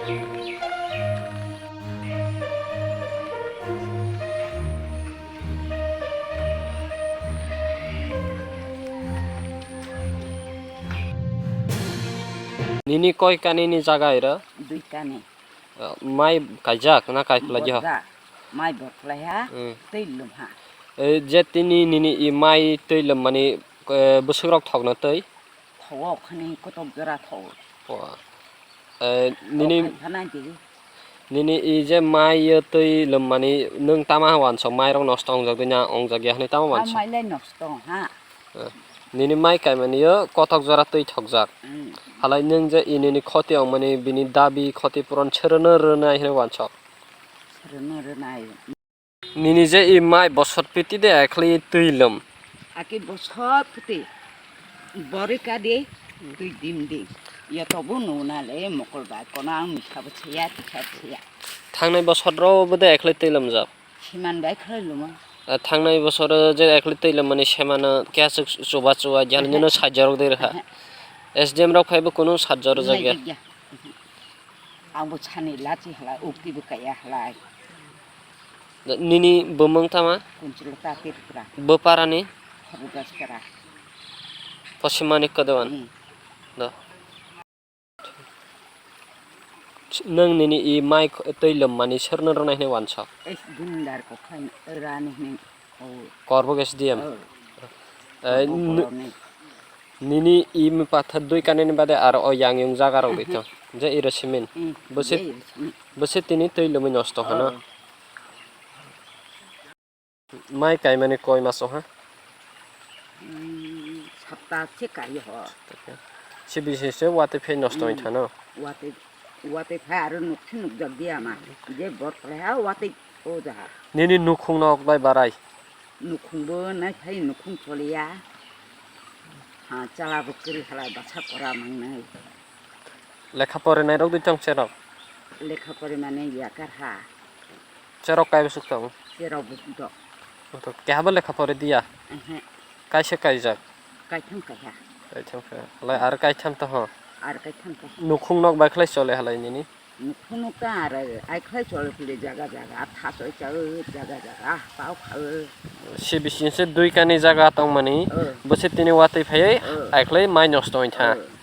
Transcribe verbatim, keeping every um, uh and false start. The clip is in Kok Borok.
Nini koi kani ni jaga iro? Dui kani. Mai kaijak na kai phlai ho? Borja, mai bor phlai ha, hmm, tei lum ha. Eh, je tini nini i mai tei lum mani, eh, bwswk rok thok na tei? Thogo khani kotok jora thogo. Wa. Eh, nini, thok phai phana di. Nini i je mai yo tei lum mani nwng tama wansok mai rok nosto wngjak dina wngjak ya hwnwi tama wansok? Mai lai nosto ha. Eh, nini mai kaimani yo kotok jora twi thokjak. Hmm. Halai nwng je i nini khoti ongmani bini dabi khoti puron sorono rwnai hinwi wansok. Sorono rwnai. Nini je i mai bosot piti de ekhli twi lum. Aki bosot piti. Bori ka de twi dim di. Ya tobu nuna le mokol bai kono ang mikha bo siya tikha bo siya. Thangnai bosot ro bo de ekhli twi lumjak. Siman bai khlai lumo. Ah, thangnai bosoro je ekli twi lamani semano kya chuk chuba chuba jal nino sajorok de rha. S D M rok phaibo kunu sajor jagya. Nai jagya. Ang bo sani lachi hala, ukti bo kaya hala. Nini bumung tama? Kunchilo ta Tripura. Bo parani? Habugaskara. Posimani kodoan. Hmm. Do. Nwng nini i mai twi lwmmani sorono rwnai hwnwi wansok? Es dindar ko khan rani hwnwi. Korbok S D M. Oh. Eh, korbo nu-, boroni. Nini i mi pathar dui kanini bade aro o yang yung jaga rok dito. Je iro simin. Hmm, bwse, je iro simin. Bwse tini twi lwmwi nosto hano. Oh. Mai kaimani koi maso ha? Hmm, sapta se kai ho. Sibisi se watwi phai nosto wngtha no? Watwi, watwi phai aro nuk se nuk jak di ama. Je bor khlai ha watwi o jaha. Nini nukhung nok bai barai? Nukhung bo nai phai nukhung choliya. Ha, chala bo kwrwi khlai basa kora mangnai. Lekha porinai rok dui tong cherok? Lekha porimani yakar ha. Cherok kai bwswk tong? Cherok bwswk dok. Oto keha bo lekha pori diya? Ehe. Kaisa kaijak? Kaitham kaiha. Kaitham kaiha. Halai ar kaitham to ho? Ar kaitham kaiha. Nukhung nok bai khlai chole halai nini? Nukhung nok ta ar ai khlai chole phile jaga jaga. Thasoi chao jaga jaga. Pao khao. Se bising se dui kani jaga tongmani. Oh. Bwse tini watwi phaiwi. Oh. Ai khlai mai nosto wngtha. Oh.